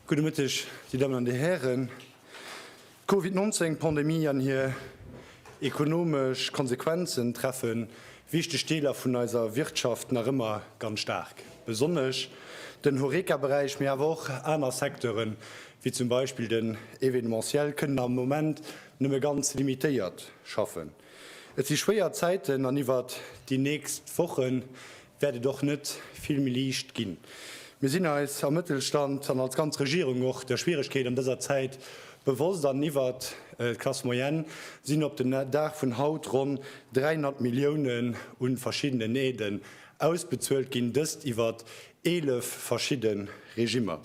Gudde Mëtteg, Dir Dammen an Dir Hären. D'Covid 19 Pandemie an hir ekonomesch Konsequenzen treffe wichteg Deeler vun eiser Wirtschaft nach ëmmer ganz staark. Besonnesch den Horeca-Beräich, mee awer och aner Secteuren, wéi zum Beispill den Événementiel, kënnen am Moment nëmme ganz limitéiert schaffen. Et si schwéier Zäiten an iwwert déi nächst Woche wäert et och net vill méi liicht ginn. Mir sinn eis am Mëttelstand an als ganz Regierung och der Schwieregkeet an dëser Zäit bewosst an iwwert d'Classe moyenne sinn op den Dag vun haut ronn 300 Milliounen u verschiddenen Aiden ausbezuelt ginn, dëst iwwert 11 verschidde Regimmer.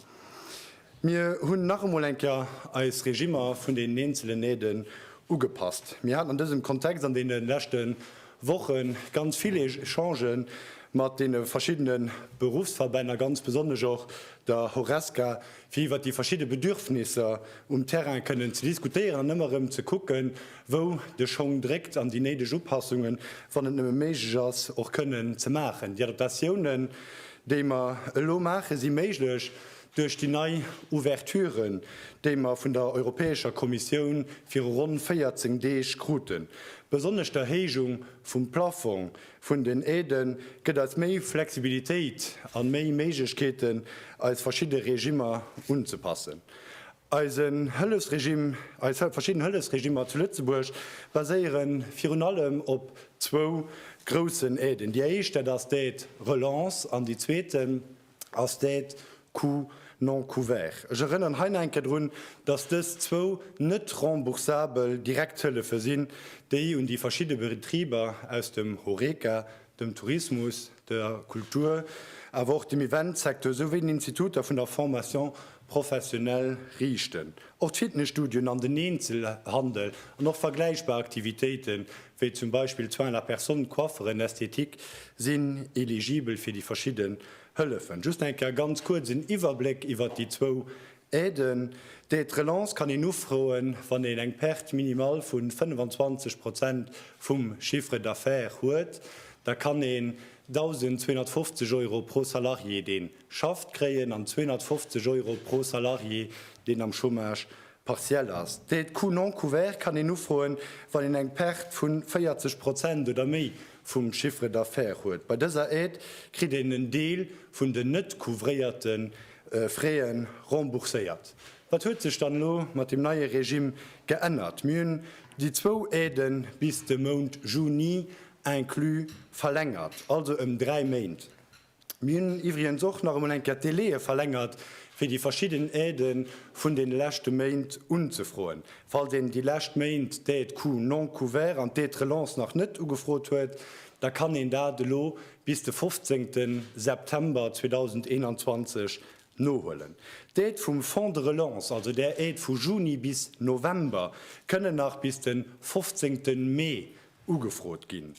Mir hunn nach emol eng Kéier eis Regimmer vun deenen eenzelen Aiden ugepasst. Mir haten an dësem Kontext an deene leschte Woche ganz vill Echangen mat deene verschiddene Beruffsverbänn a ganz besonnesch och der Horesca, fir iwwert déi verschidde Bedürfnisser um Terrain kënnen ze diskutéieren an ëmmer erëm ze kucken, wou de Schong dréckt an déi néideg Upassungen, wann et nëmme méiglech ass, och kënnen ze maachen. Déi Adaptatiounen, déi mer elo maachen, si méiglech Duerch déi nei Ouverturen, déi mer vun der Europäescher Kommissioun viru ronn 14 Deeg kruten, besonnesch d'Erhéijung vum Plafong vun den Aiden, gëtt eis méi Flexibilitéit a méi Méiglechkeeten, eis verschidde Regimmer unzepassen. Eisen Hëllefsregime, eis verschidden Hëllefsregimmer zu Lëtzebuerg baséiere virun allem op zwou groussen Aiden. Déi éischt, dat ass d'Aide Relance an déi zweete, ass d'Aide coûts non couverts. Ech erënnern hei nach eng Kéier drun, dass dës zwou net remboursabel Direkthëllefe sinn, déi un déi verschidde Betriber aus dem Horeca, dem Tourismus, der Kultur, awer och dem Eventsecteur souwéi den Instituter vun der Formation professionnelle riichten. Och d'Fitnesstudioen an den Eenzelhandel an och vergläichbar Aktivitéiten, wéi zum Beispill d'Soins à la personne, Coifferen, Esthétique, sinn eligibel fir déi verschidden Hëllefen. Just eng Kéier ganz kuerz en Iwwerbléck iwwert déi zwou Aiden. D'Aide relance kann een ufroen, wann een eng Perte minimale vu 25 Prozent vum Chiffre d'affaires huet. Da kann een 1.250 Euro pro Salarié, dee schafft, kréien an 250 Euro pro Salarié, deen am Chômage partiel ass. D'Aide coûts non couverts kann een ufroen, wann een eng Perte vu 40 Prozent oder méi vum Chiffre d'affaires huet. Bei dëser Aide kritt een en Deel vun den net couvréierte Fräe rembourséiert. Wat huet sech dann elo mat dem neie Regime geännert? Mir hunn déi zwou Aiden bis de Mount Juni inclus verlängert, also ëm 3 Méint. Mir hunn iwwregens och nach emol eng Kéier d'Délaië verlängert, fir déi verschidden Aidë vun deene leschte Méint unzefroen. Falls een déi lescht Méint d'Aide coûts non couverts an d'Aide relance nach net ugefrot huet, da kann een dat elo bis de 15 September 2021 nohuelen. D'Aide vum Fonds de relance, also där Aide vu Juni bis November, kënnen nach bis de 15 Mee ugefrot ginn.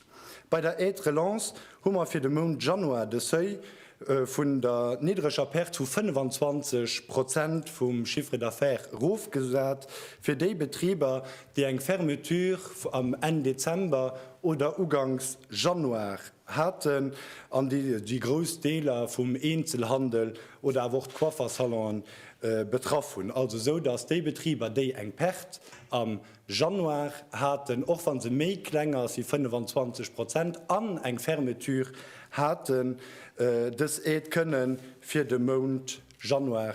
Bei der Aide relance hu mer fir de Mount Januar de Seuil vun der niddreger Perte vu 25 Prozent vum Chiffre d'affaires erofgesat fir déi Betriber, déi eng Fermeture am Enn Dezember oder uganks Januar haten an déi déi grouss Deeler vum Eenzelhandel oder awer och d'Coiffersalonen betraff hunn. Also esou, datt déi Betriber, déi eng Perte am Januar haten, och wa se méi kleng ass wéi 25 Prozent, an eng Fermeture haten, dës Aide kënne fir de Mount Januar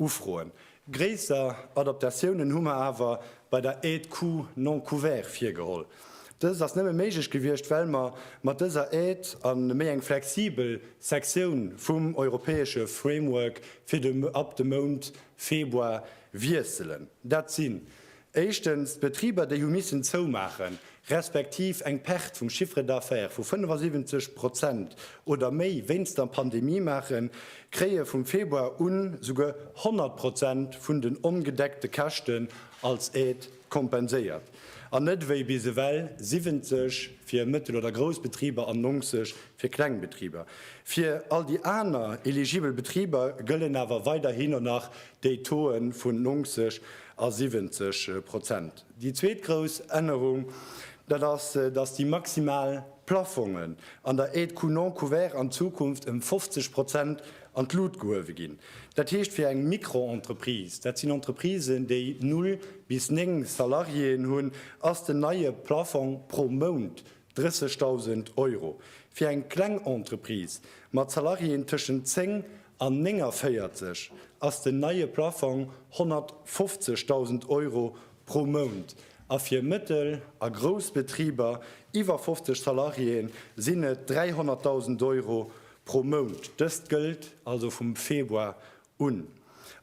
ufroen. Gréisser Adaptatiounen hu mer awer bei der Aide coûts non couverts virgeholl. Dëst ass nëmme méiglech gewiescht, well mer mat dëser Aide a méi eng flexibel Sektioun vum europäesche Framework fir de ab de Mount Februar wiesselen. Dat sinn Éischtens, d'Betriber, déi hu missen zoumaachen, respektiv eng Perte vum Chiffre d'affaires vu 75 Prozent oder méi wéinst der Pandemie maachen, kréie vum Februar un souguer 100 Prozent vun den ongedeckte Käschten als Aide kompenséiert, an net ewéi bis ewell 70 fir Mëttel oder grouss Betriber an 90 fir kleng Betriber. Fir all déi aner eligibel Betriber gëllen awer weiderhin och nach déi Taux'e vun 90 a 70 Prozent. Déi zweet grouss Ännerung. Dat ass, dass déi maximal Plafongen an der Aide coût non couvert an Zukunft ëm 50 Prozent an d'Lut gehuewe ginn. Dat heescht fir eng Micro-Entreprise, dat sinn Entreprisen, déi null bis 9 Salariéen hunn, ass den neie Plafong pro Mount 30.000 Euro. Fir eng kleng Entreprise mat Salariéen tëschent 10 an 49 ass den neie Plafong 150.000 Euro pro Mount a fir Mëttel a grouss Betriber iwwer 50 Salariéen sinn et 300.000 Euro pro Mount. Dëst gëllt also vum Februar un.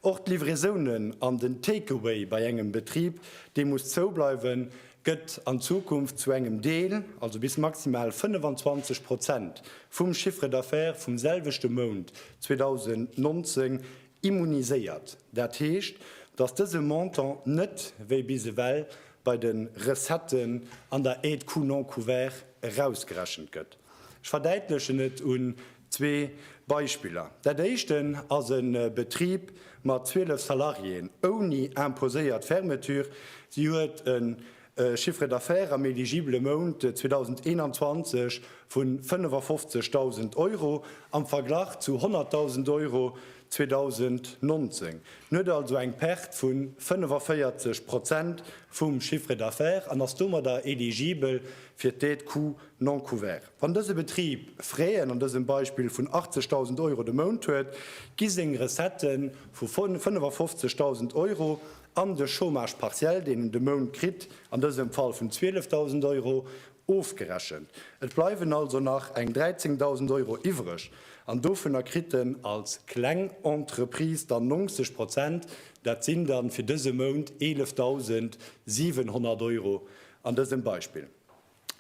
Och d'Livraisonen an den Take-away bei engem Betrib, dee muss zoubleiwen, gëtt an Zukunft zu engem Deel, also bis maximal 25 Prozent vum Chiffre d'affaires vum selwechte Mount 2019, immuniséiert. Dat heescht, datt dëse Montant net wéi bis ewell bei de Recetten an der Aide coût non couvert erausgerechent gëtt. Ech verdäitlechen et un Zwee Beispiller, Dat éischten ass e Betrib mat 12 Salariéen ouni imposéiert Fermeture. Si huet e Chiffre d'affaires am eligibele Mount 2021 vu 55.000 Euro am Verglach zu 100.000 Euro 2019. En huet also eng Perte vu 45 Prozent vum Chiffre d'affaires an ass domadder eligibel fir d'Aide coût non couvert. Wann dëse Betrib Fräen an dësem Beispill vun 80.000 Euro de Mount huet, gi seng Recettë vu 55.000 Euro an de Chômage partiel, deen en de Mount kritt, an dësem Fall vun 12.000 Euro, ofgerechent. Et bleiwen also nach eng 13.000 Euro iwwreg an dovunner kritt en als kleng Entreprise dann 90 Prozent, dat sinn dann fir dëse Mount 11.700 Euro an dësem Beispill.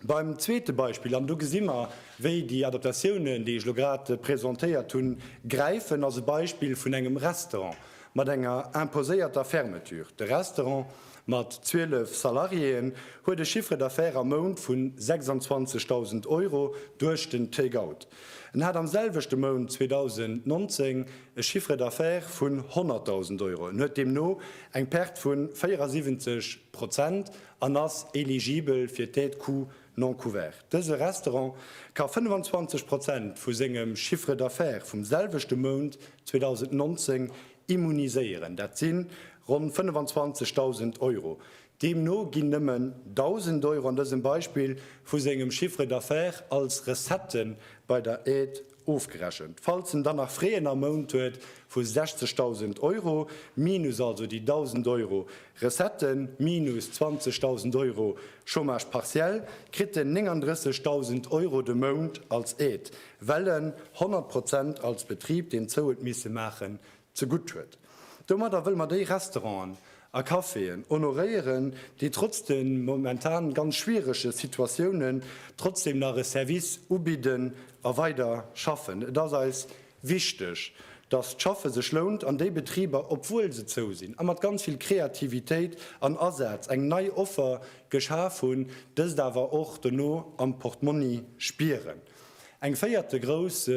Beim zweete Beispill, an do gesi mer, wéi déi Adaptatiounen, déi ech elo grad presentéiert hunn, gräifen, ass e Beispill vun engem Restaurant mat enger imposéierter Fermeture. De Restaurant mat 12 Salariéen huet e Chiffre d'affaires am Mount vu 26.000 Euro duerch den Take-out. En hat am selwechte Mount 2019 e Chiffre d'affaires vun 100.000 Euro. En huet deemno eng Perte vu 74 Prozent an ass eligibel fir d'Aide coût non couvert. Dëse Restaurant ka 25 Prozent vu sengem Chiffre d'affaires vum selwechte Mount 2019 immuniséieren, dat si ronn 25.000 Euro. Deemno ginn nëmmen 1.000 Euro an dësem Beispill vu sengem Chiffre d'affaires als Recette bei der Aide ofgerechent. Falls en dann nach Fräen am Mount huet vu 60.000 Euro, minus also déi 1.000 Euro Recetten, minus 20.000 Euro Chômage partiel, kritt en 39.000 Euro de Mount als Aide, well en 100 Prozent als Betrib, deen zou huet misse maachen, zegutt huet. Domadder wëlle mer déi Restauranten a Caféen honoréieren, déi trotz de momentan ganz schwierege Situatiounen trotzdem nach e Service ubidden a weider schaffen. Et ass eis wichteg, dass d'Schaffe sech lount an déi Betriber, obwuel se zou sinn a mat ganz vill Kreativitéit an Asaz eng nei Offer geschaf hunn, dëst awer och dono am Portmonni spieren. Eng véierte grouss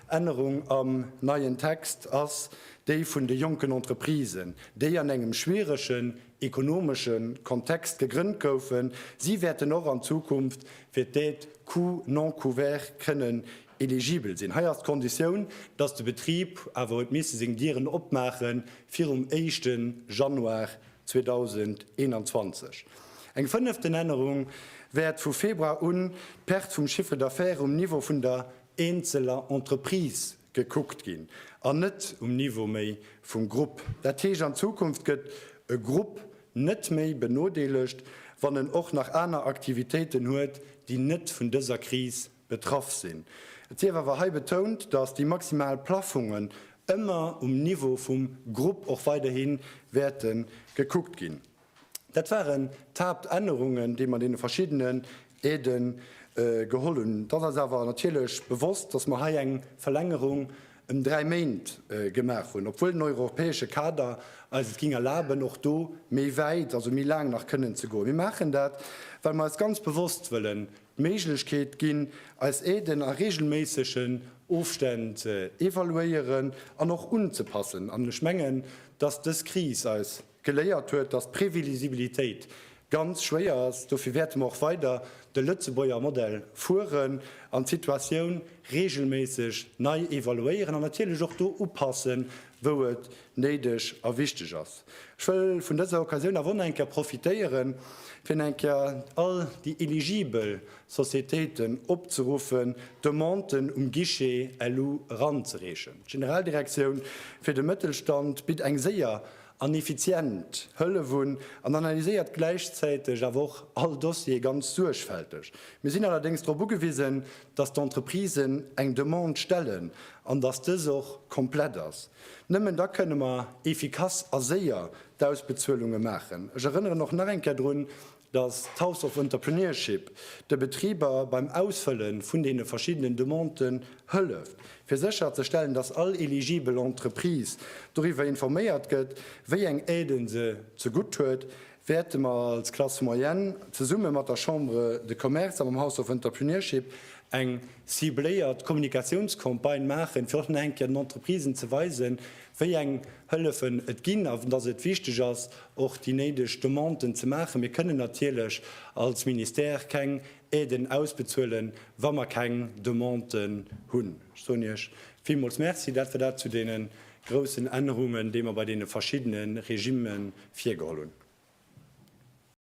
Ännerung am neien Text ass déi vun de jonken Entreprisen, déi an engem schwieregen ekonomesche Kontext gegrënnt goufen. Si wäerten och an Zukunft fir d'Aide coût non couvert kënnen eligibel sinn. Hei ass d'Konditioun, dass de Betrib awer huet misse seng Dieren opmaache virum éischte Januar 2021. Eng fënneften Ännerung wäert vu Februar un d'Perte vum Chiffre d'affaires um Niveau vun der eenzeler Entreprise gekuckt ginn an net um Niveau méi vum Grupp. Dat heescht, an Zukunft gëtt e Grupp net méi benodeelegt, wann en och nach aner Aktivitéiten huet, déi net vun dëser Kris betraff sinn. Et sief awer hei betount, datt déi maximal Plafongen ëmmer um Niveau vum Grupp och weiderhi wäerte gekuckt ginn. Dat waren d'Haaptännerungen, déi mer deene verschiddenen Aiden geholl hunn. Et ass eis awer natierlech bewosst, datt mer hei eng Verlängerung ëm 3 Méint gemaach hunn, obwuel den europäesche Kader eis et ging erlaben, och do méi wäit, also méi laang nach kënnen ze goen. Mir maachen dat, well mer eis ganz bewosst wëllen d'Méiglechkeet ginn, eis Aiden a regelméissegen Ofstänn ze evaluéieren an och unzepassen. An ech mengen, dass dës Kris eis geléiert huet, dass d'Previsibilitéit. Ganz schwéier ass. Dofir wäerte mer och weider de Lëtzebuerger Modell fueren an d'Situatioun reegelméisseg nei evaluéieren an natierlech och do upassen, wou et néideg a wichteg ass. Ech wëll vun dëser Occasioun awer och nach eng Kéier profitéieren, fir nach eng Kéier all déi eligibel Sociétéiten opzeruffen, Demanden um Guichet LU eranzereechen. D'Generaldirektioun fir de Mëttelstand bitt eng séier an effizient Hëllef un an analyséiert gläichzäiteg awer och all Dossier ganz suergfälteg. Mir sinn allerdéngs drop ugewisen, dass d'Entreprisen eng Demande stellen an dass dës och komplett ass. Nëmmen da kënne mer efficace a séier d'Ausbezuelunge maachen. Ech erënneren och nach eng Kéier drun, dass d'House of Entrepreneurship de Betriber beim Ausfëlle vun deene verschiddenen Demanden hëlleft, fir sécherzestellen, dass all eligibel Entreprise doriwwer informéiert gëtt, wéi eng Aiden se zegutt huet, wäerte mer als Classe moyenne zesumme mat der Chambre de Commerce a mam House of Entrepreneurship eng cibléiert Kommunikatiounscampagne maachen, fir och nach eng Kéier den Entreprisen ze weisen, wéi eng Hëllefen et ginn a dass et wichteg ass, och déi néideg Demanden ze maachen. Mir kënnen natierlech als Ministère keng Aiden ausbezuelen, wa mer keng Demanden hunn. Ech soen Iech villmools Merci. Dat war dat zu deene groussen Ännerungen, déi mer bei deene verschiddene Regimme virgeholl hunn.